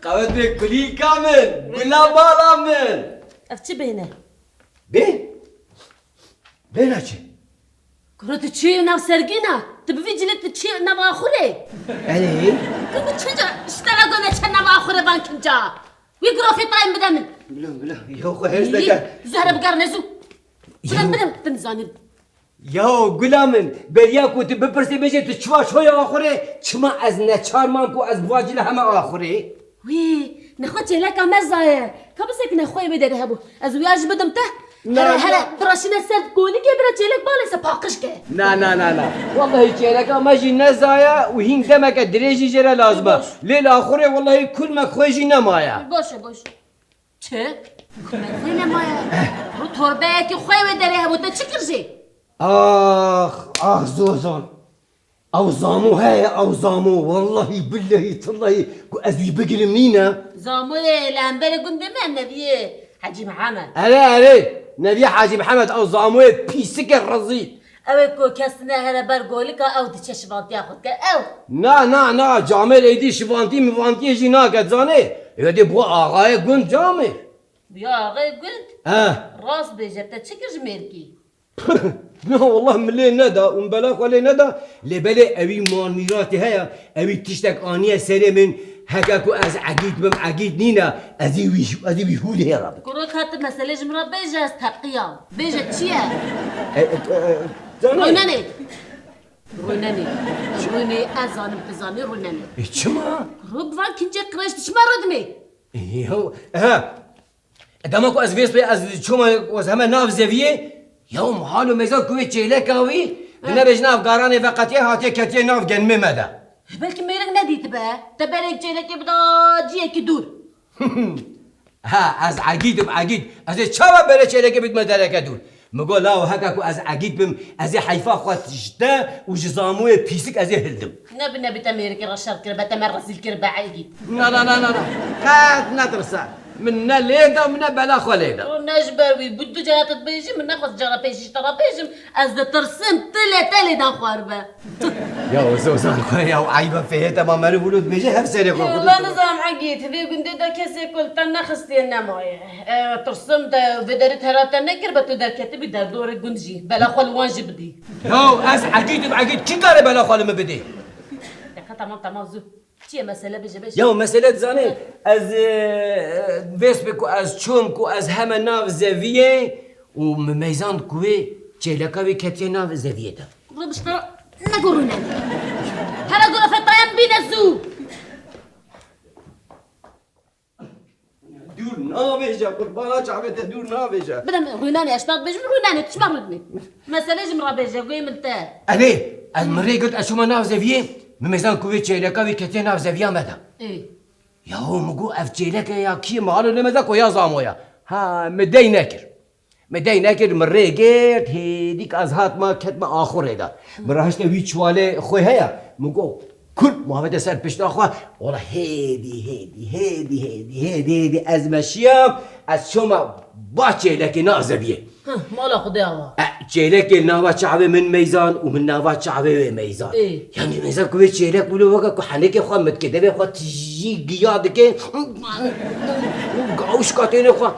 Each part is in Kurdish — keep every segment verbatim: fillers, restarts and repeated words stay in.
Ew dê kulîlka min, gula bala min. Ev çi bêhne? Bê? Bêhna çi? Kuro tu çi nav sergîna? Tu bi vî cilê tu çi nav axurê? Erê? Kuro tu çinca ji te re gone çe nav axurê van kinca? Wî gurofê tayên bide min. Bila, bila, ya xwe hêrs neke. Zehre bigarine zû. Bide, bide, tu nizanim. Yaw gula min, beriya ku tu bipirsî bêje tu çima çoya axurê, çima ez neçar mam ku ez bi van cilê heme axurê? Wî, nexwe çêleka me zaye. Ka bisekine xweyê wê derê hebû. Ez wîya jî bidim te. Na, Here, here, na. Biraşîne ser kolikê bira çêlek balê se paqij ke. Na, na, na, na. Wellahî çêleka me jî ne zaye û hîn demeke dirêj jî jê re lazim e. Boş. Lê li axurê wellahî kulmek xwe jî nemaye. Boş e, boş. Çi? Xwê nemaye. Ru torbeyekî xwe wê derê hebû, te çi kir jê? Ax, ax Zozan. Ew zamo heye, ew zamo. Wellahî, billehî, tillehî ku ez wî bigirim nîne. Zamoyê li hemberê gundê me, Neviyê Hecî Mihemed. Erê, erê. Neviyê Hecî Mihemed, ew zamoyê pîsike rezîl. Ew ê ku kes nehere ber golika, ew diçe şivantiya xwe dike, ew. Na, na, na, camêr êdî şivantî mivantiyê jî nake, zanê? Êdî bû axayê gund camêr. Bûya axayê gund? He. Rast bêje, te çi kir ji mêrkî? Na, wallah min lê neda û min bela xwe lê neda, lê belê ewî mal mîratî heye, ewî tiştek aniye serê min, heke ku ez egît bim, egît nîne, ez ê wî, ez ê wî hûdê re bikim. Kuro ka tu meselê ji min re bêje, ez teqiyam. Bêje çi ye? E, e, e, zanê? Rûnenê. Rûnenê. Rûnê, ez zanim, tu zanî, rûnenê. E, çima? Kuro bi van kincê qirêj tu çima rûdimê? E, ho, e, dema ku ez vêst bê, ez çûme, ez heme nav zeviyê, ya mihal û mêzan ku wê çêleka wî, di Hı. nebêj nav garanê veqetiye hatiye ketiye nav genimê me de. Belkî mêrik nedîtibe. Te berek çêlekê bida ciyekî dûr. Ha, ez egîd im, egîd. Ez ê çawa bere çêlekê bidime dereke dûr? Min got, lawo, heke ku ez egîd bim, ez ê heyfa xwe ji te û ji zamoyê pîsik ez ê hildim. Nebi, nebi te mêrikê re şer kiribe, te me rezîl kiribe, egîd. Na, na, na, na, na. Qet netirse. Min ne lê da, min ne bela xwe lê da. O ne ji ber wî, bi du cara tu dibêjî, min nexwest cara pêşî ji te re bêjim. Ez ditirsim, tu lê te lê dan xwaribe. Ya Zozan xwe ya, eyba fêhê te ma meriv wilo dibêje hev serê xwe Ya, xwe ben dibêje. Nizam Egîd, vê gundê de kesê ku li te nexistiye nemaye. E, tirsim te vê derê tera te nekir, be tu derketibî derdorê gund jî. Bela xwe li wan jî bidî. Ya ez Egîd im, Egîd, kî kare bela xwe li min bidê? Deka, tamam, tamam, zû. Çi ye mesele, bêje, bêje. Ya mesele dizanê, ez, e, vêst bi ku ez çûm, ku ez heme nav zeviyê û min meyzand ku wê çêleka wê ketiye nav zeviyê de. Ribişte, ne gurûne. Hele gurûfe tayem bîne zû. Dûr navêje, qurbana çavê te dûr navêje. Bide min rûnanê, ez ştat bêjim rûnanê, tu çima rûdinê? Mesele ji min re bêje, guhê min te. Elê, ez min rê girt, ez çûme nav zeviyê, min mêzan ku wê çêleka wî ketiye nav zeviya me de. Ê. Yahu min got, ev çêleke ya kî ye, mihalo lê me de ko ya zamoya. Ha, min dey nekir. Me dey nekir, min rê girt, hêdîk ez hatma, ketme axurê de. Min rahişte wî çiwalê xwe heye. Min got, kul, ma vete ser pişta xwe. Wala hêdî, hêdî, hêdî, hêdî, hêdî, hêdî, ez meşiyam, ez çoma ba çêlekê nazebiyê. Heh, mala Xwedê awa. E, çêlekê nava çavê min meyzan û min nava çavê wê meyzan. Ê. Yanî meyzan ku wê çêlek wilo weke ku henekê xwe mitke, devê xwe tijî giya dike, gawişka tênê xwe.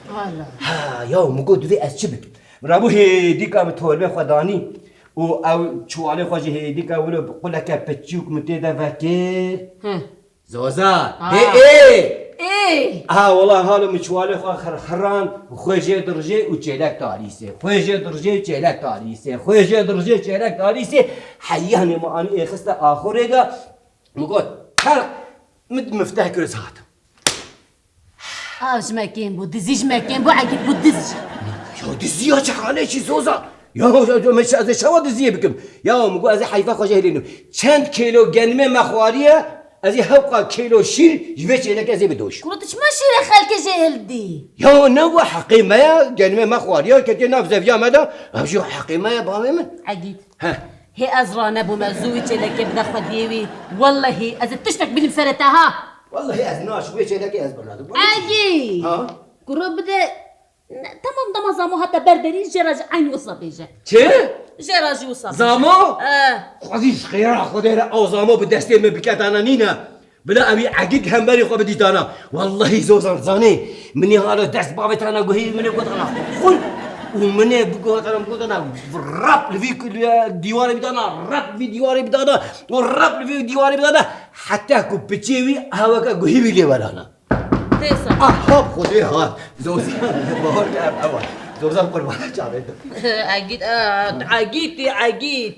Hala. Ha, ya, min got, divê ez çi bikim? Rabû hêdîka min torbê xwe danî û ew çiwalê xwe ji hêdîka wilo bi quleke piçûk min tê de vekir. Hı. Zozan, Ha. dê ê! Ê! Aha, wela halo min çiwalê xwe xirxiran, xwe jê dirjê û çêlek tarîsê. Xwe jê dirjê, çêlek tarîsê. Xwe jê dirjê, çêlek tarîsê. Heyanê min anî êxiste axurê de. Min got, terq, min mifteh kir ez hatim. Av ji me kêm bû, dizî ji me kêm bû, Egîd bû diz jî. Ya diziya çi halê çi Zoza? Ya, ya, ya, me çi, ez ê çawa diziyê bikim? Ya, min got, ez ê heyfa xwe jê hilînim. Çend kêlo genimê me xwariye, ez ê hewqa kêlo şîr ji vê çêlekê ez ê bidoşim. Kuro tu çima şîrê xelkê jê hildî? Ya, ne we heqê me ye, genimê me xwariye, ketiye nav zeviya me de, ev jî heqê me ye, bavê min. Egîd. Heh. Hê ez ranebûme, zû wî çêlekê bide xwediyê wî. Wellehî, ez ê tiştek bînim serê te ha. Wellehî ez naşim, wê çêlekê ez birnadim. Egî! Ha? Kuro bide, ne, tamam, dema zamo hate ber derî, jê re jî eynî wisa bêje. Çi? Jê re jî wisa bêje. Zamo? Eh. Xwedî ji xêra Xwedê re ew zamo bi destê min biketana nîne. Bila ewî Egîd hemberî xwe bidîtana. Wellahî Zozan zanê. Minê hala dest bavêtana guhî minê gotana. Xul. Û minê bigotana, gotana. Rap li vî dîwarê bidana. Rap li vî dîwarê bidana. Û rap li vî dîwarê bidana. Heta ku piçê wî heweke guhî wî lê werana. Têsa. Ah, hop, Xwedê hat. Zozan, bahar ke ev, ev. Zozan qurbana çavê de. Egîd, e, Egîd, Egîd.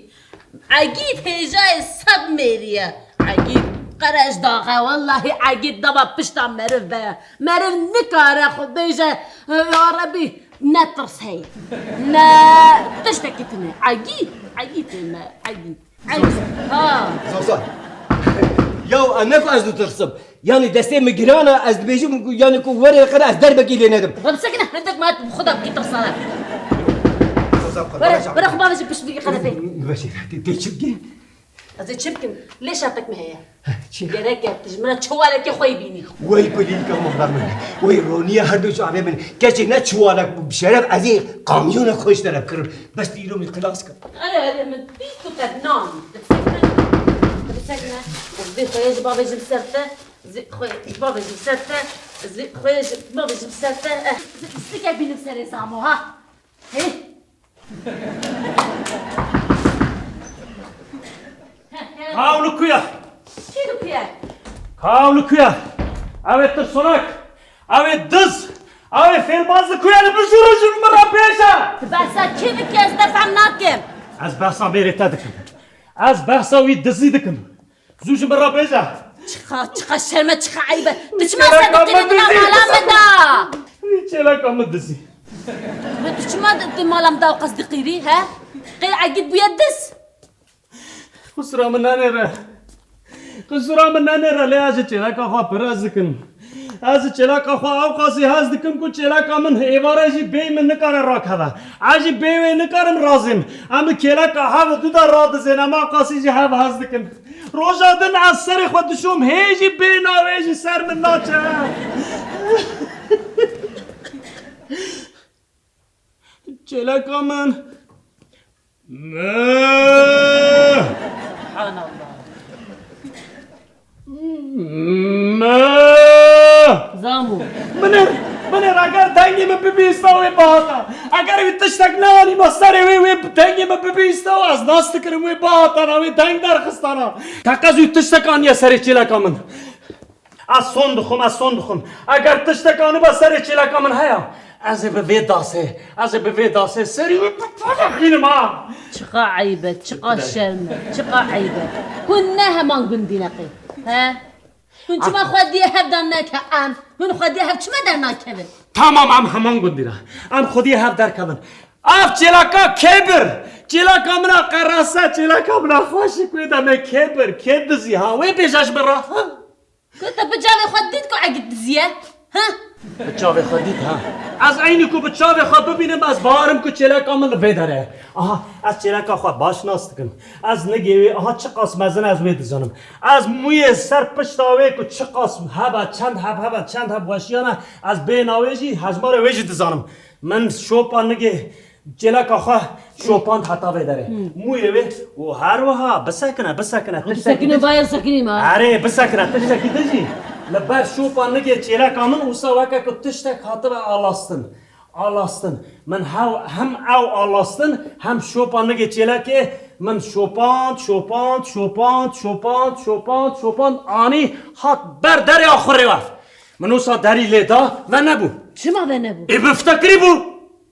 Egîd hêjayê sed mêrî ye. Egîd qereç daxe, wellahî Egîd dema pişta meriv be. Meriv nikare xwe bêje, ya Rebî, ne tirs heye. Ne tiştekî tune. Egîd, Egîd tê me, Egîd. Egîd. Ha. Zozan. Ya, ne ku ez ditirsim. Yanî destê min giran e, ez dibêjim ku, yanî ku were qere ez derbekî lê nedim. Xwe bisekine, hindek ma bi xwe de bikî tirsane. Were, were xwe bavêje pişt vî qenepê. Veşê, tê, tê çi bikî? Ez ê çi bikim? Lê şertek min heye. Çi? Gerek e tu ji min re çewalekê xwe yî bînî. Wey kulîlka mehra min. Wey roniya her du çavê min. Keçê ne çewalek bû, bi şeref ez ê kamyonek xwe ji te re bikirim. Bes tu îro min xilas kir. Erê, erê, min dît tu qet nanî. Tu bisekine. Tu bisekine. Ez vê xweyê ji bavêjim ser te. Zê xwe ji bavêjim ser te. Zê xweyê ji bavêjim ser te. Eh, zê pistikek bînim serê Zamo ha. Hey. Ka ew li ku ye? Kî li ku ye? Ka ew li ku ye? Ew ê tirsonak, ew ê diz, ew ê fêlbaz li ku ye? Li bijû rû ji min re bêje! Tu behsa kî dikî, ez te fehm nakim. Ez behsa mêrê te dikim. Ez behsa wî dizî dikim. Zû ji min re bêje. Çiqa, çiqa şerm e, çiqa eyb e. Tu çima ser dikî li nava mala min de? Wî çêleka min dizî. Ve tu çima di, di mala min de ewqas diqîrî, he? Qey Egîd bûye diz? Qisura min nenêre. Qisura min nenêre, lê ez ji çêleka xwe pir hez dikim. Ez ji çêleka xwe ewqasî hez dikim ku çêleka min êvare jî bêyî min nikare rakeve. Ez jî bê wê nikarim razêm. Em bi kêleka hev û du de radizên, em ewqasî ji hev hez dikin. Roja din ez serê xwe dişom, hê jî bê navê ji ser min naçe. Çêleka min. Me! Subhanallah. Me! Zamo. Binêr, binêr, eger dengê min bibîsta wê bihata. Eger wî tiştek neanîma serê wê, wê dengê min bibîsta û ez nas dikirim wê bihatana, wê deng derxistana. Teqez wî tiştek aniye serê çêleka min. Ez son dixwim, ez son dixwim. Eger tiştek anîba serê çêleka min heye, ez ê bi vê dasê, ez ê bi vê dasê serî wê bixînim ha. Çiqa eyb e, çiqa şerm e, çiqa eyb e. Hûn ne heman gundî ne qey. He? Hûn çima xwediyê hev derneke em? Hûn xwediyê hev çima dernakevin? Tamam, em heman gundî ne. Em xwediyê hev derkevin. Ev çêleka kê bir? Çêleka min a qerese, çêleka min a xweşik wê demê kê bir, kê dizî ha? Wê bêje ji min re, ha? Ku te bi çavê xwe dît ku Egîd dizî ye? Ha? Bi çavê xwe dît, ha. Ez eynî ku bi çavê xwe bibînim, ez bawerim ku çêleka min li vê derê ye. Aha, ez çêleka xwe baş nas dikim. Ez nigê wê, aha, çiqas mezin ez wê dizanim. Ez mûyê ser pişta wê ku çiqas hebe, çend heb hebe, çend heb weşiyane, ez bê navê jî, hejmarê wê jî dizanim. Min şopa nigê çêleka xwe şopand heta vê derê. Hmm. Mûyê wê û her wiha bisekine, bisekine, Û tiştekî bisekine, din jî. Vaya sekinî ma. Erê, bisekine, tiştekî din jî. Li ber şopa nigê çêleka min wisa weke ku tiştek hatibe alastin. Alastin. Min hew, hem ew alastin, hem şopa nigê çêlekê min şopand, şopand, şopand, şopand, şopand, şopand, anî hat ber derê axurê we. Min wisa derî lê da, venebû. Çima venebû? Ê, miftekirî bû.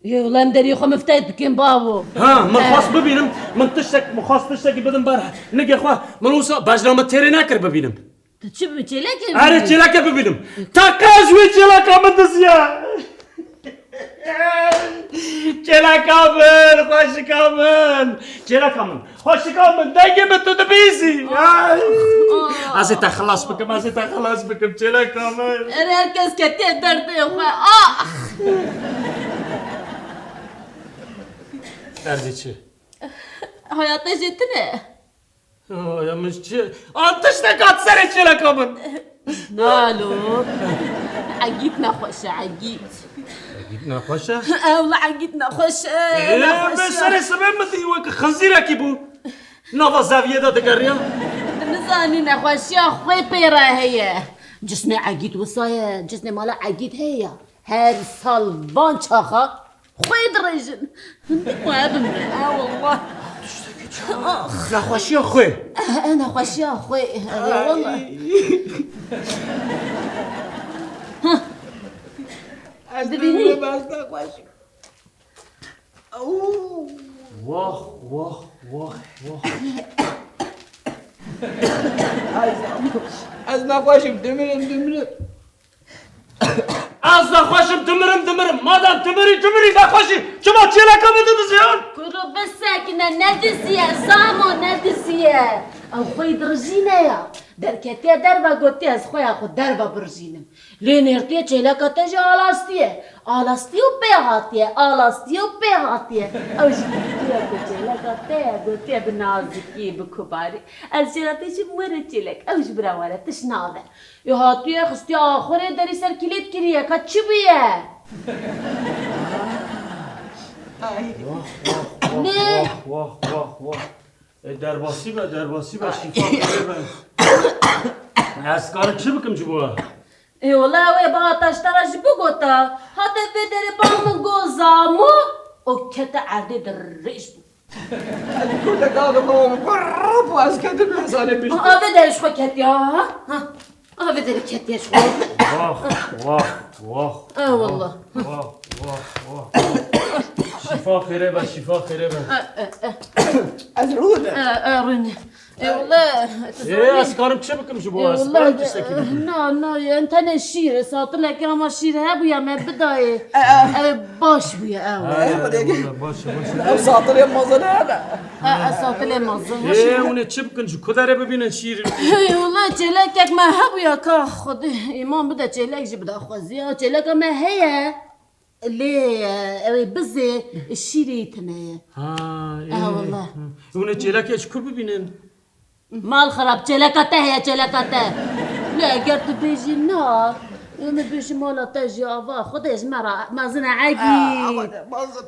Yê, wela em deriyê xwe mifteh dikin, bavo. Ha, min He. xwest bibînim, min tiştek, min xwest tiştekî bidim ber nigê xwe. Min wisa bejna min têrê nekir bibînim. Tu çi bi çêlekê Erê bibînî? Çêleke bibînim. Teqez wê çêleka min diziye. Çêleka min, xweşika min. Çêleka min. Xweşika min, dengê min tu dibîsî. Ay. Ah. Ez ê te xilas bikim, ez ê te xilas bikim, çêleka min. Erê, her kes ketiye derdê xwe. Ah! Derdê çi? Hayata jê tune. Ay, min çi? An tiştek hat serê çêleka min. Nalo. Egîd nexweş e, Egîd. Egîd nexweş e? Ewla Egîd nexweş e, Ê, nexweş e. Vê serê sibê min dî wek xinzîrekî bû. Nava zeviyê de digeriya. Min Zanî nexweşiya xwe pê re heye. Cisnê Egîd wisa ye, cisnê mala Egîd heye ya. Her sal van çaxa xwe dirêjin. Hindik xwe bimre. E wallah. Nexweşiya xwe. E, e, nexweşiya xwe. E, wallah. Ez dibînî? Bes nexweşim. Wah, wah, wah, wah. Ez, ez nexweşim, dimirim, dimirim. Ez nexweşim, dimirim, dimirim. Madem dimirî, dimirî nexweşî. Çima çêleka min didiziyan? Kuro bisekine, nediziye, zamo nediziye. Ew xwe dirijîne ya. Derketiye derve gotiye ez xwe ya xwe derve birijînim. Lê nêrtiye çêleka te jî alastiye. Alastiye û pê hatiye, alastiye û pê hatiye. Ew jî gotiye ku çêleka te ye, gotiye bi nazikî, bi kubarî. Ez jêra te jî were çêlek, ew jî bira were, tişt nabe. Ê hatiye xistiye axurê derî ser kîlêt kiriye, ka çi bûye? Wah, wah, wah, Lê wah, wah, wah, wah. E, derbasî be, derbasî be, şîfa xêrê be. Ez karim çi bikim ji bo we? Ê wele ew ê ba te ji te re jî bigota. Hate vê derê ba min got zamo û kete erdê dirêj bû. Ez gote gavê xwe bû, ez ketim hezarê pişt. A vê derê ji xwe ketiya, ha? Ha. A vê derê ketiye ji xwe. Wah, wah, wah. E, wallah. Wah, wah, wah. Şîfa xêrê be, şîfa xêrê be. E, e, e. Ez rûne. E, e, rûne. E, wallah. Ê, ez karim çi bikim ji bo we? Ez karim tiştekî bikim. Na, na, em tenê şîr, satilekê ama şîr hebûya me bidayê. E, e. E, baş bûye, e, wallah. Ha, ya, ya, wallah, baş e, baş e. Ev satilê mezin e. Ha, ez satilê mezin. Ê, hûn ê çi bikin? Ji ku derê bibînin şîr? Hey, wela çêlekek me hebûya ka Xwedê îman bide çêlek jî bide xwezî. Ya çêleka me heye. Lê, e, ew ê bizê şîrê tune ye. Ha, ê. Ha, wela. Hûn ê çêlekê ji ku bibînin? Mal xerab, çêleka te heye, çêleka te. Lê eger tu bêjî na, Em ê bêjî mala te jî ava, Xwedê ji me re mezin e Egîd.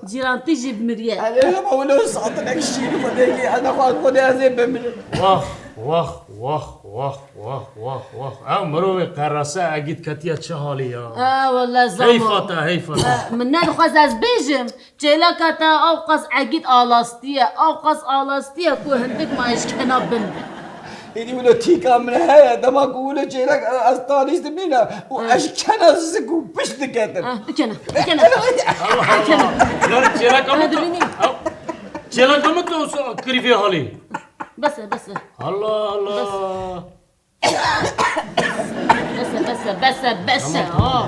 Cîran tî jî bimiriye. Erê, hema wilo satinek şîrî Xwedê kî, ez nexwe Xwedê ez ê bimirim. Wah, wah, wah, wah, wah, wah, wah. Ew mirovê qerase Egîd ketiye çi halî ya? E, wele zamo. Heyfa te, heyfa te. E, min nedixwest ez bêjim. Çêleka te awqas Egîd alastiye, awqas alastiye ku hindik ma eşkena bin be. Êdî wilo tîka min heye, dema ku wilo çêlek ez tanîstim nîne û eşkena zik û pişt diketin. Ah, dikene, dikene. Dikene. Yani çêleka min... Dibînî. Çêleka min tu kirî vê halî. Bes e, bes e. Allah Allah. Bes e, bes e, bes e, bes e, ha.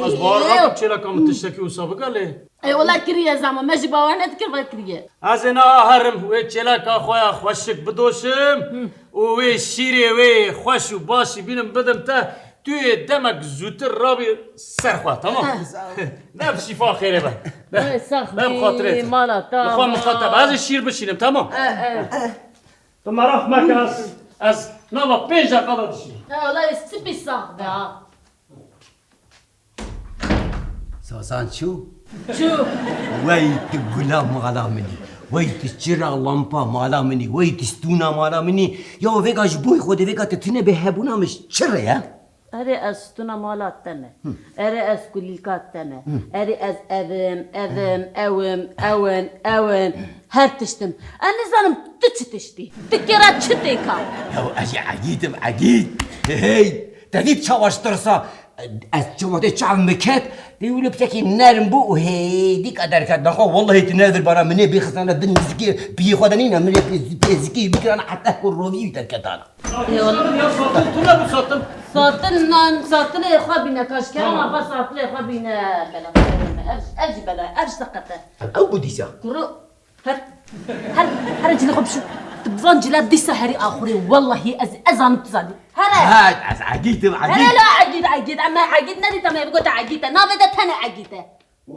Ez bawer nakim çêleka min tiştekî wisa bike lê. Ê wela kiriye zama, me jî bawer nedikir ve kiriye. Ez ê niha herim wê çêleka xwe ya xweşik bidoşim û wê şîrê wê xweş û başî bînim bidim te, tu yê demek zûtir rabî ser xwe, tamam? Ne bi şîfa xêrê be. Ê, sax bî, mala te. Bi xwe miqate be. Ez ê şîr bişînim, tamam? E, e. Tu meraq meke, ez, ez nava pênc deqa de dişînim. He, wela wê spî sax be ha. Sazan çû? Çû. Wey tu gula mala min î. Wey tu çira lampa mala min î. Wey tu stûna mala min î. Ya vêga ji bo Xwedê vêga tu tune bê hebûna min ji çi re ye? Erê ez stûna mala te me. Erê ez kulîlka te me. Erê ez ev im, ev im, ew im, ew in, ew in. Her tişt im. Ez nizanim tu çi tiştî. Tu kêra çi têka? Ya ez jî Egîd im, Egîd. Hey, te dît çawa ji tirsa ez çawa tê çav min ket. Dê wilo piçekî nerm bû û hêdîka derket. Naxwe wellahî tu ne vir bana min ê bêxistane bin zikê piyê xwe de nîne. Min ê pê, pê zikê bikirane heta ku rovî wî derketana. Ê, wala. Ya satin tu ne bu satin? Satin nan, satinê xwe bîne, kaşkera ma xwe satinê xwe bîne, bela. Ev, ev jî bela, ev seqet e. Ew, ew bu dîsa. Kuro, her, her, her cilê xwe bişo. Tu bi van cila dîsa herî axurê, wellahî ez, ez zanim tu zanî. Here. Ha, ez Egîd im, Egîd. Here la Egîd, Egîd, em Egîd nedîta me, bigote Egîd e. Navê de tenê Egîd e.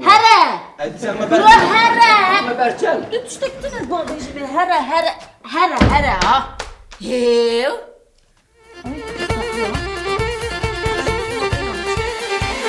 Here! Ê, dîsa me ber... Bro, here! Me berçel. Tu tiştek tune bavêjî bê. Here, here, here, here, ha. Hêw.